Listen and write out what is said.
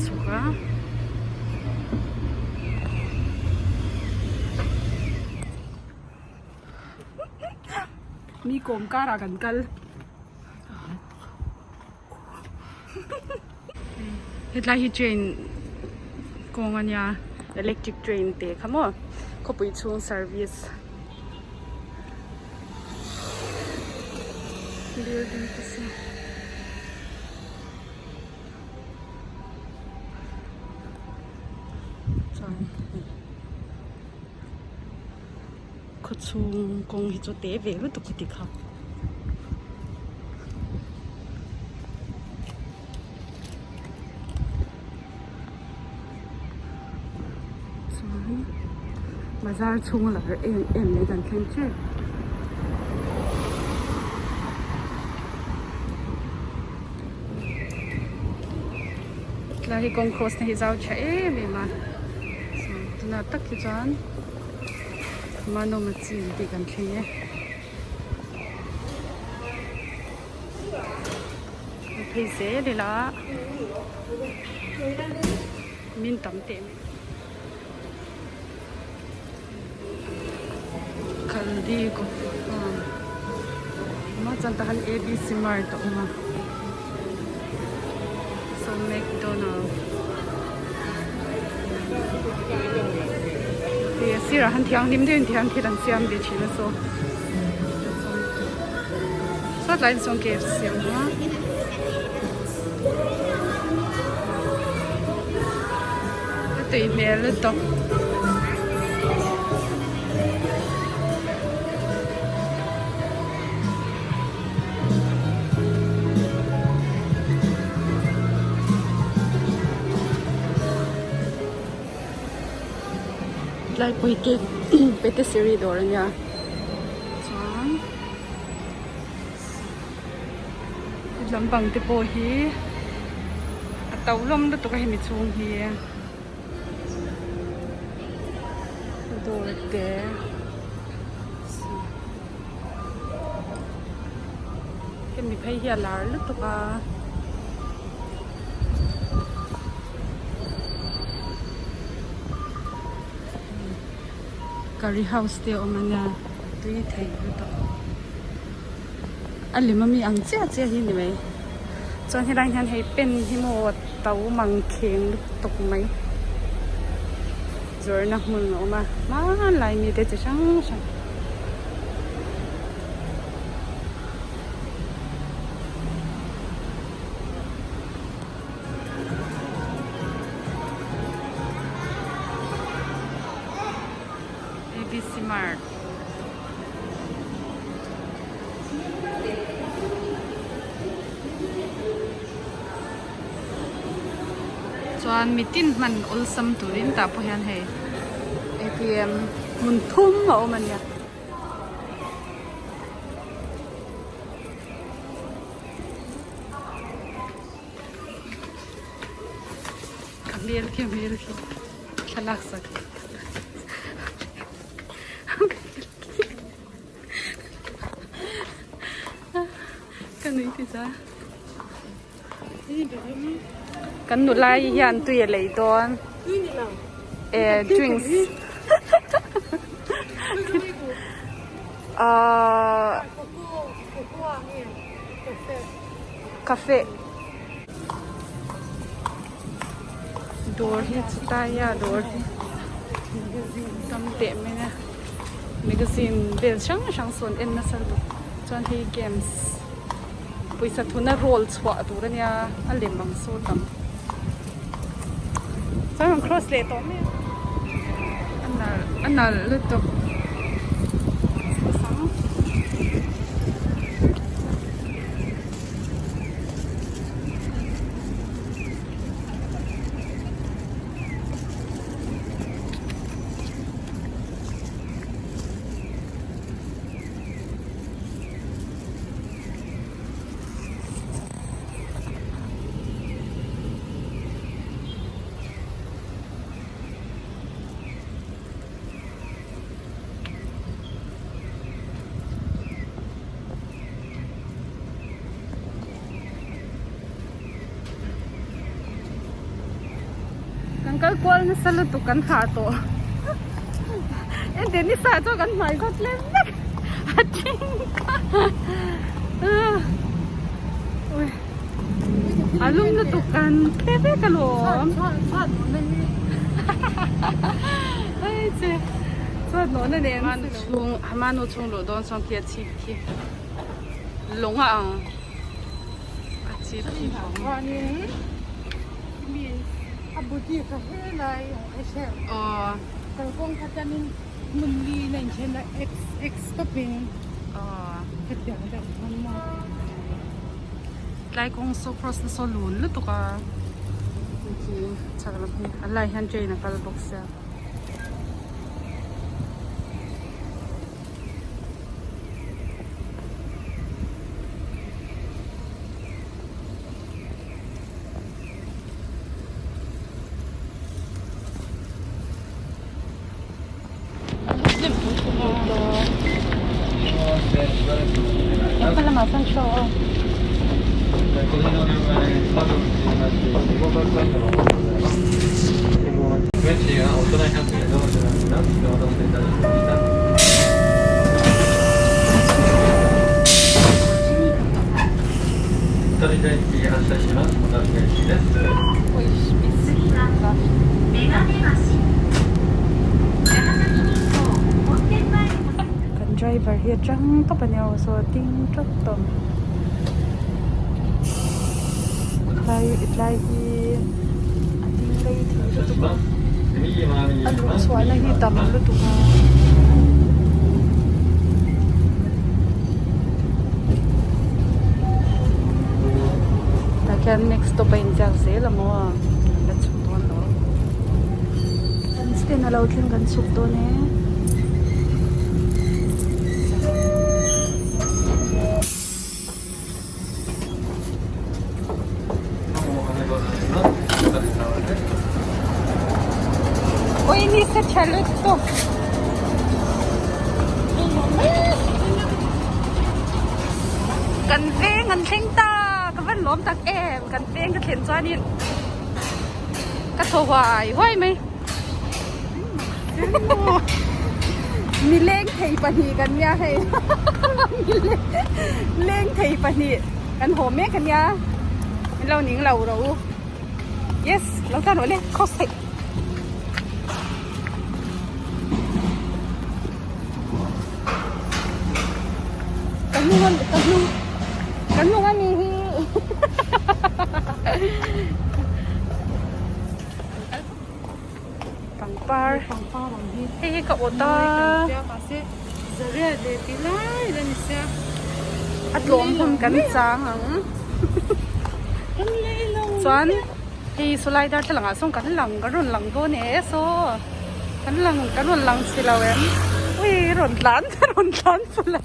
chhuk a. Mi kawm karah kan kal. Hetlai hi train kawng a nia electric train te kha maw khawpui chhung service building te saw chuan hei khawchhung kawng hi chu te ve lutuk ka ti kha. Chuan bazar chhung a lar em em mai kan thleng tep. Tlai hi kawng cross na hi zau tha em em a tunah tak hi chuan Manawma chin tih kan thleng e. Kan phei zel ila min tam teh mai. Khaldi coffee farm emaw chuan tah hian ABC mart a awm a saw McDonald hei a sirah hian thianghlim deuhin ti hian thil an siam ve thin a saw saw tlaiah sawn KFC a awm a. A tui hmel lutuk. Tlaipui cake patisserie dawr a nia chuan lampang te pawh hi a to hlawm lutuk a hemi chhung hi dawr te hemi phei hi a lar lutuk a. Curry house te a awm a nia tui thei lutuk a lem ami ang chiah chiah hi ni mai chuan helai hian hei pen hi maw a to mang kheng lutuk mai zawrhna hmun a awm a hmanlai mi te chi hrang hrang. ABC Mart. Chuan mitin hman awlsam turin tah pawh hian hei ATM hmun thum a awm a nia. A hmel khi a hmel khi thlalak sak ka nui ti za kan nula hi hian tui a lei dawn eh drinks ahh cafe Dawr hi chutaia dawr hi tam teh mai a magazine vel hrang hrang sawn en nasa lutuk chuan hei games pawisa thuna roll chhuah tur ania a lem ang saw tam chuan rawn cross leh tawh mai a a nalh a nalh lutuk. kal kual nasa lutuk kan hah tawh engtin nisa chuan kan hmai zawt lem vek a thing kha a lum lutuk kan tle vek alawm hei che chuan nawhna nen chhung hamanu chhung luh dawn sawn khi a chhip khi lawng a ang a chhip khi aw aw tlai kawng saw cross na saw lun lutuk a khi chhak lam hi a lai hian train a kal bawk sia. Kan driver hi a tang tawp a nia aw saw a ding tawp tawp tlai tlai hi a ding rei thei lutuk a a luh chhuah na hi tam lutuk a. Tah khian next stop a inziak zel a maw kan la chhuk dawn lo kan stand a lo thleng kan chhuk dawn e. Oi ni sa tha lutuk. Kan veng an thleng ta ka van lawm tak em kan veng ka thlen chuanin ka thaw huai huai mai Nileng thei pahnih kan nia hei nileng thei pahnih kan haw mek a nia min lo ning lo rawh u yes lo tan rawh le cross theih ka hnung a ka hnung ka hnung a mi hi. Pangpar pangpar ang hi hei hi ka awt a mahse zariat leh ti lai la ni sia a tlawm hun kan chang ang chuan hei sawlai darthlalang ah sawn kan lang kan rawn lang dawn e saw kan lang kan rawn lang si lo em ui rawn tlan rawn tlan fu lo.